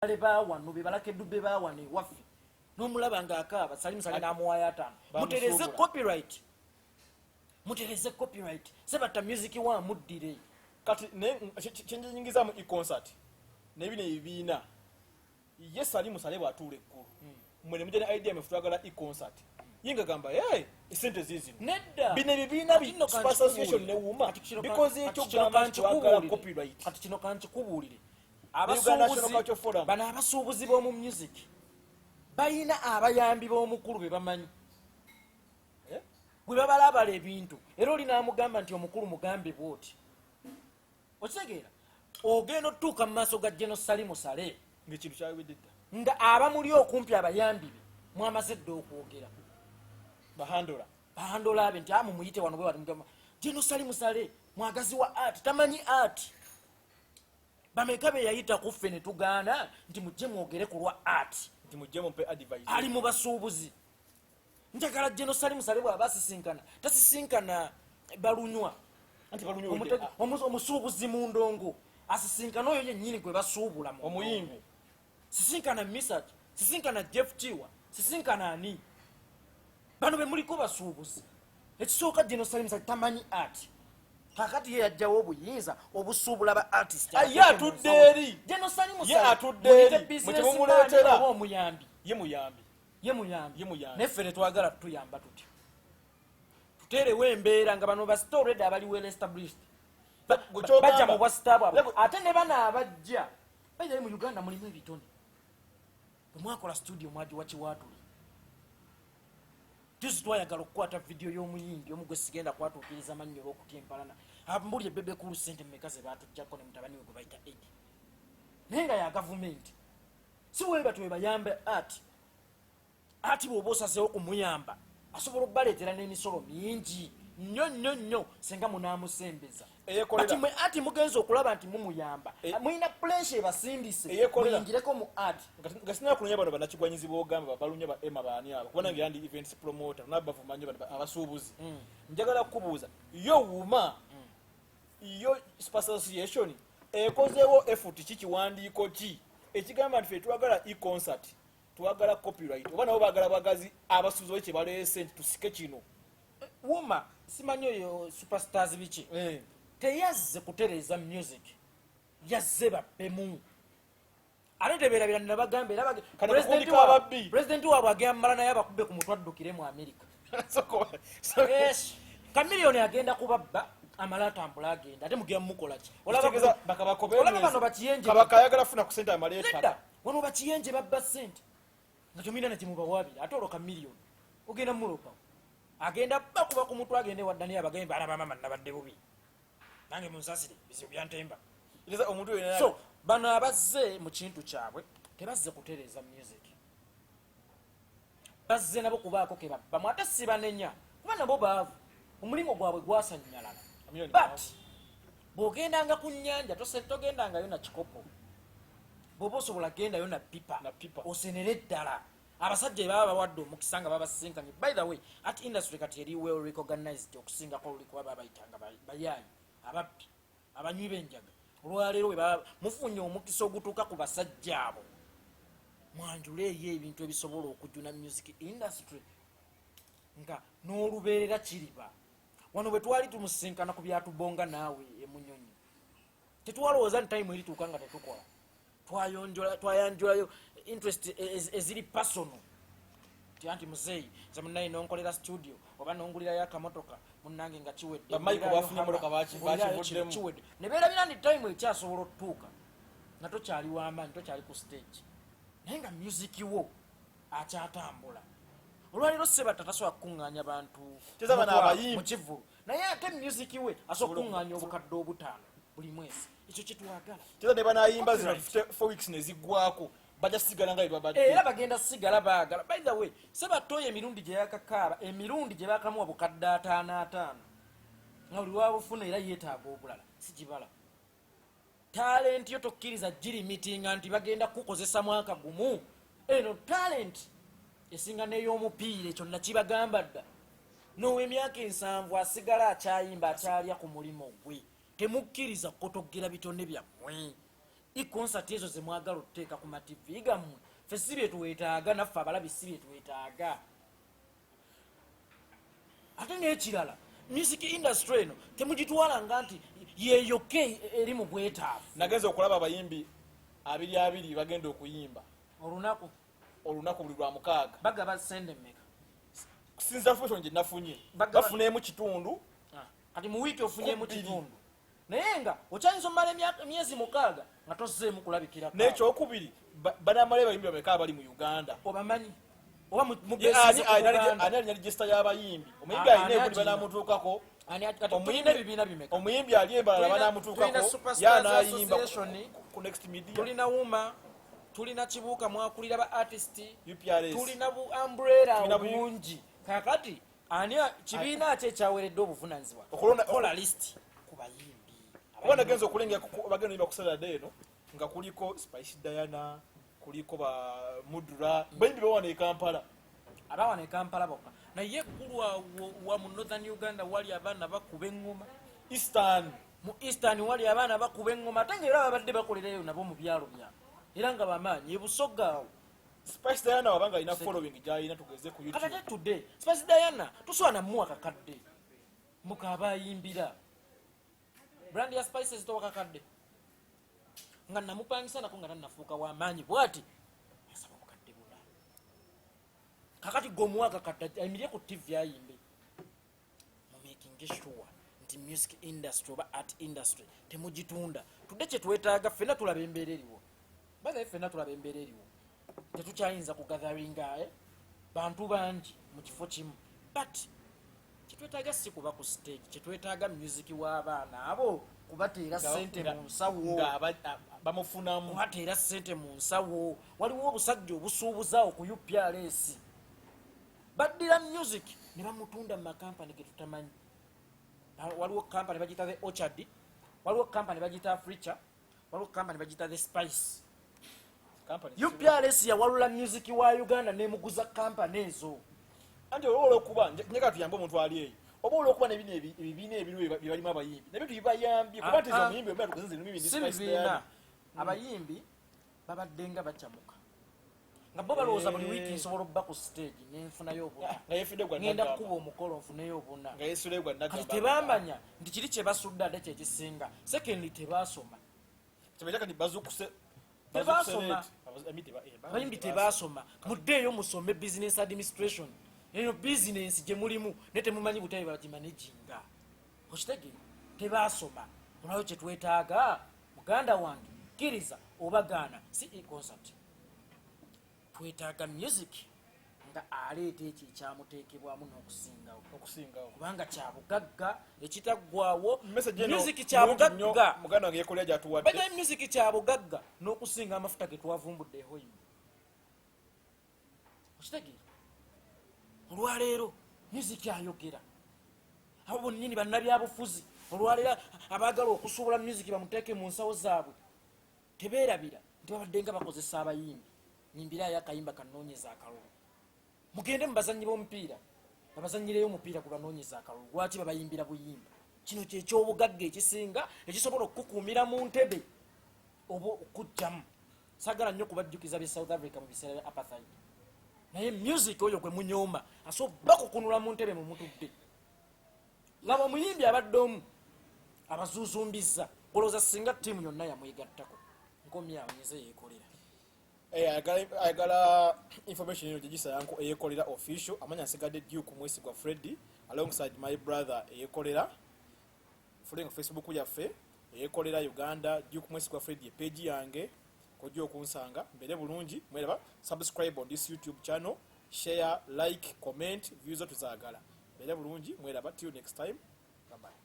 Bawano be balakedubbe bawano ewaffe, n'omulaba ng'akaaba. Salim Saleh n'amuwaayo 50. Mutereze copyright, mutereze copyright. Sebatta music wa muddire. Kati kyenjiyingiza mu e-concert nebino ebibiina, ye Salim Saleh bwatuula eggulu, mwe ne mujja ne idea, mwe twagala e-concert, ye nga gamba, "Hey, esente ziizino." Nedda. Bino ebibiina bi Kati nno Super Association ne kankikubuulire. UMA bikoze ekyo Kati kino kugamba nti twagala kankikubuulire. copyright. Kati kino kankikubuulire. Uganda National Cultural Forum. Bano abasuubuzi b'omu music balina abayambi b'omukulu be bamanyi. Eh? Bwe babalabala ebintu, era oli n'amugamba nti, "Omukulu mugambe bwoti." Okitegeera, ogenda otutuuka mu maaso ga General Salim Saleh ng'ekintu kyawedde dda, nga abamuli okumpi, abayambi be, mwamaze dda okwogera. Bahandola. Bahandola abe nti amumuyite wano bwe bati. Mugamba General Salim Saleh mwagazi wa art, tamanyi art. Bameka be yayita ku ffe ne tugaana nti mujje mwogere ku lwa art? Nti mujje mumpe advice. Ali mu basuubuzi. Njagala General Salim Saleh bw'aba asisinkana, tasisinkana balunywa. Anti balunywa. Omusuubuzi mu ndongo asisinkana oyo yennyini gwe basuubula mu Omuyimbi. ndongo. Sisinkana Misach, sisinkana Jeff Kiwa, sisinkana ani, bano be muliko basuubuzi. Ekisooka, General Salim Saleh tamanyi art. Kakati ye yajjawo obuyinza obusuubula ba artist? Ah, ye atudde eri. General Salim Ye atudde eri. Mwe temumuleetera. Oba omuyambi? Ye muyambi. Ye muyambi. Ye muyambi. Naye ffe tetwagala tutuyamba tutyo. Tuteerewo embeera nga bano ba star already abali well established Gwe ky'ogamba- bajja mu bwa star bwabwe. Ate ne bano abajja bairayo mu Uganda mulimu ebitone. Bwe mwakola studio, mwagiwa Kiwaatule. Juzi twayagala okukwata vidiyo y'omuyimbi omu gwe sigenda kwatuukiriza mannyo olw'okutya empalana. Mbuli ebebe kulu sente mmeka ze baatuggyako ne mutabani we gwe bayita Edi, naye nga ya gavumenti. Si bwe batyo bwe bayambe ati ati bw'oba osazeewo kumuyamba, asobola okubaleetera n'emisolo mingi nnyo nnyo nnyo senga munaamusembeza. Eyekolera. Bati mwe ati mugenza okulaba nti mumuyamba, mulina pressure ebasindise Eyekolera. muyingireko mu art. Nga sinaba kunonya bano banakigwanyizi bogamba balunya ba Emma, baani abo, kuba nange yandi events promoter nabavuma nnyo bano abasuubuzi. Njagala kukubuuza, yo UMA, yo Super Association ekozeewo effort ki, kiwandiiko ki ekigamba nti fe twagala e-concert, twagala copyright, oba nabo baagala bwagazi abasuubuzi bali kye baleese nti tusike kino? UMA, simanyi oyo Superstars biki, teyazze kutereeza music, yazze babbemu. Ate tebeerabira nabagamba era Kano kakundi k'ababbi. Pulezidenti waabwe agenda mala naye abakubbe ku mutwe addukire mu Amerika. Yes. Kamiliyoni agenda kubabba, amala atambula agenda. Ate mugenda mumukola ki? Kitegeeza bakabakobe Olaba bano bakiyenje. Kabaka ayagala funa ku sente amale Nedda. ettaka. Wano bakiyenje babba sente nga temulina nekimubawaabira. Ate olwo kamiliyoni ogenda mulopawo, agenda bakuba ku mutwe, agende wadda naye abagambe, "Balaba mama, nabadde bubi nange, munsasire, bizibu byantemba." Kitegeeza omuntu yenna So bano abazze mu kintu kyabwe tebazze kutereeza music, bazze nabo kubaako ke babbamu. Ate sibanenya kuba nabo baavu, omulimu gwabwe gwasanyalala. Chameleone But mwavu. bw'ogendanga ku nnyanja, togendangayo na kikopo. Bw'oba osobola, gendayo na pipa. Na pipa. Osenere ddala abasajja baba bawadde omukisa nga babasinkanye. By the way, art industry kati eri well recognized okusingako oluli, kuba babayitanga bayaayi, ababbi, abanywi b'enjaga. Olwaleero bwe baba mufunye omukisa ogutuuka ku basajja abo, mwanjule eyo ebintu ebisobola okujuna music industry nga n'olubeerera kiriba. Wano bwe twali tumusinkana ku byatubonga naawe emunyonyi, tetwalowooza nti time erituuka nga tetukola. Twayanjulayo interest eziri personal ti anti muzeeyi nze munaye nonkolera studio oba nongulirayo akamotoka munange nga kiwedde. Ba Michael bafunye Ngulirayo emmotoka ngulirayo bakivuddemu. kino, kiwedde. Ne beerabira nti time ekyasobola otutuuka nga tokyali w'amaanyi, tokyali ku stage, naye nga music wo akyatambula. Olwaleero Sebatta tasobola kukuŋŋaanya bantu Teza bano 30,000 abayimbi. mu kivvulu, naye ate music we asobola okukuŋŋaanya 50,000 buli mwezi. Ekyo kyetwagala. Teza ne banayimba zino Copyright. 4 weeks ne ziggwako, bajja sigala nga bebabadde. Era bagenda sigala baagala. By the way, Sebatta oyo emirundi gye yakakaaba, emirundi gye bakamuwa 5,000 50,000, nga buli wabufuna era yeetaaga obulala. Sigibala talent yo, tokkiriza girimitinga nti bagenda kukozesa mwaka gumu. Eno talent esinga n'ey'omupiira, ekyo nakibagamba dda. Now'emyaka 70 asigala akyayimba, akyalya ku mulimu gwe. Temukkiriza kukotogera bitone byammwe. Iconcert ezo zemwagala otuteeka ku mativi gammwe, ffe si byetwetaaga, naffe abalabi si byetwetaaga. Ate n'ekirala, music industry eno temugitwalanga nti yeyokka eri mu bwetaavu. Nagenza okulaba abayimbi abiri abiri bagenda okuyimba olunaku. Olunaku buli lwa mukaaga. Bagaba sente mmeka? Kusinza information gye nafunye, bafuneemu kitundu. Ah, kati mu wiiki ofunyemu Ku bbiri. kitundu, naye nga okyayinza omumala emyezi 6 nga tozzeemu kulabikira. N'ekyokubiri, banamala abayimbi bameka abali mu Uganda? Obamanyi oba Ye, mubeesize ku Buganda? Ani alina register y'abayimbi? Omuyimbi Ah, alina ani ebuli agirina? banamutuukako. Kati tulina ebibiina bimeka? Omuyimbi ali embalala Tulina banamutuukako Superstars yanayimba Association. ku Next Media. Tulina UMA, tulina Kibuuka mwakulira ba artist. UPRS. Tulina bu umbrella Tulina obungi. Kakati ani kibiina ki ekyaweredde obuvunanyizibwa kola list ku bayimbi? Kuba nagenza okulengera bagenda oyimba ku Saturday eno nga kuliko Spice Diana, kuliko ba Mudra, bayimbi bawana e Kampala. Abawana e Kampala bokka, naye kulwa wa mu Northern Uganda wali abaana bakuba eŋŋoma. Eastern. Mu Eastern wali abaana bakuba eŋŋoma, ate nga era babadde bakolerayo nabo mu byalo byabwe, era nga bamaanyi ebusoga awo. Spice Diana wabanga alina following gyalina, tugeze ku Kati YouTube. Ate today Spice Diana tusobola namuwa kakadde mukaaba ayimbira brand ya Spices, towa kakadde nga namupangisa nako nga tannafuuka wamaanyi bwati, asaba obukadde buna. Kakati gwe omuwa kakadde ayimirye ku TV ayimbe. Mumakinge sure nti music industry oba art industry temugitunda. Tudde kyetwetaaga, ffenna tulaba embeera eriwo. Bazaye ffenna tulaba embeera eriwo, tetukyayinza kugatheringa bantu bangi mu kifo kimu, but kyetwetaaga si kuba ku stage. Kyetwetaaga music w'abaana abo kubateera sente mu nsawo. Nga bamufunamu. Kubateera sente mu nsawo. Waliwo obusajja obusuubuzaawo ku UPRS, baddira music ne bamutunda mu makampani ge tutamanyi. Waliwo kampani bagiyita The Orchard, waliwo kampani bagiyita Africa, waliwo kampani bagiyita The Spice. Company. UPRS yawalula music wa Uganda nemuguza kampani ezo. Anti oba olwokuba njagala tuyambe omuntu ali eyo, oba olwokuba nebino ebibiina ebiriwo bye balimu abayimbi nabyo tubibayambye, kuba Ah, nti ah. omuyimbi omera tukuzinze Si nimi. bibiina, abayimbi babadde nga bakyamuka nga bo balowooza buli wiiki nsobola obba ku stage nenfunayo obuna, Nga yefudde gwa ngenda Nagamba. kukuba omukolo nfuneyo obuna. Nga yesule gwa Kati Nagamba. tebamanya nti kiri kyebasudde ate kyekisinga. Secondly, tebasoma. Kyebaita kati bazukuse. Tebasoma. Abayimbi Abayimbi tebasoma. Muddeeyo musome business administration. Eyo bizinensi gye mulimu naye temumanyi butabi bagimanaginga, okitegeera? Tebasoma. Olwayo kyetwetaaga, muganda wange, kkiriza oba gaana, si e concert. Twetaaga music nga aleeta ekyo ekyamuteekebwamu n'okusingawo. Okusingawo. Kubanga kyabugagga ekitaggwawo. Message eno Music mulungi nnyo, kyabugagga. Muganda wange yekolera gyatuwadde. Baja music kyabugagga n'okusinga amafuta ge twavumbudde ehoima, okitegeera? Olwaleero music ayogera. Abo bonnyini bannabyabufuzi olwaleero abaagala okusuubula music bamuteeke mu nsawo zaabwe, tebeerabira nti babadde nga bakozesa abayimbi. Nyimbirayo akayimba kanoonyeza akalulu, mugende mu bazanyi b'omupiira babazanyireyo omupiira gubanoonyeza akalulu. Lwaki babayimbira buyimba? Kino kyekyobugagga ekisinga ekisobola okukukuumira mu ntebe oba okugjamu. Saagala nnyo kubajjukiza bye South Africa mu biseera bya apartheid, naye music oyo gwe munyooma asobola bakukunula mu ntebe mumutudde. Laba omuyimbi abadde omu abazuzumbizza, golowooza singa ttiimu yonna yamwegattako. Nkomyawo, nyeze yeekolera. Ayagala information eno gyegisayanko eyekolera official. Amanya nsigadde Duke Mwesigwa Freddy, alongside my brother eyekolera. Following Facebook yaffe eyekolera Uganda, Duke Mwesigwa Freddy epage yange kojja okunsanga. Mbeere bulungi, mweraba. Subscribe on this YouTube channel, share, like, comment, views zo tuzaagala. Mbeere bulungi, mweraba. Till next time, bye bye.